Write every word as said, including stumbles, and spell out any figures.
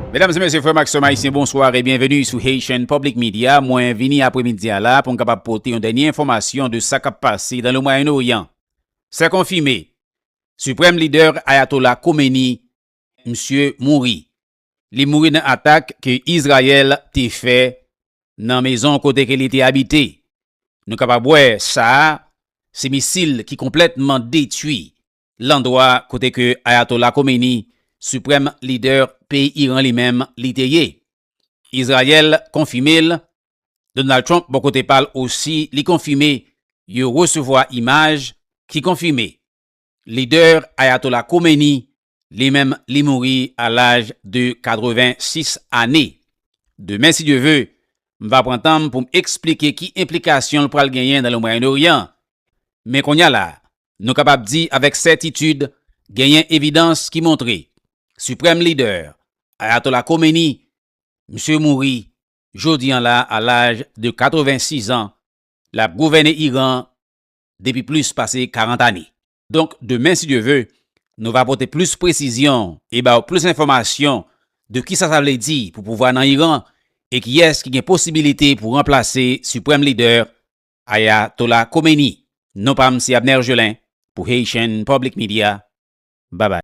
Medam e mesye, frè m ak sè m ayisyen, bonswa e byenveni sou Haitian Public Media. Mwen vini apremidi a la pou m kapab pote yon dènye enfòmasyon de sa k ap pase dans le Moyen-Orient. C'est confirmé. Siprèm lidè Ayatollah Khomeini, misye mouri. Li mouri nan atak ke Izrayèl te fè nan mezon kote ke li te abite. Nou kapab wè sa a, se misil ki konplètman detwi landwa kote ke Ayatollah Khomeini, siprèm lidè peyi Iran li menm, li te ye. Izrayèl konfime l. Donald Trump, bò kote pa l osi, li konfime yo resevwa imaj ki konfime lidè Ayatollah Khomeini, li menm, li mouri a laj de katrevensis ane. Demen, si Dye ve, m va pran tan m pou m eksplike ki enplikasyon l pral genyen dans le Moyen-Orient. Men kounye a la, nou kapab di avèk sètitid, genyen evidans ki montre siprèm lidè Ayatollah Khomeini, misye mouri jodi a la a laj de katrevensis an. L ap gouvène Iran depi plis pase karant ane. Donk, demen, si Dye ve, nou va pote plis presizyon e ba w plis enfòmasyon de kisa sa vle di pou pouvwa nan Iran e kiyès ki gen posibilite pou ranplase siprèm lidè Ayatollah Khomeini. Non pa m se Abner Gelin pou Haitian Public Media. Babay.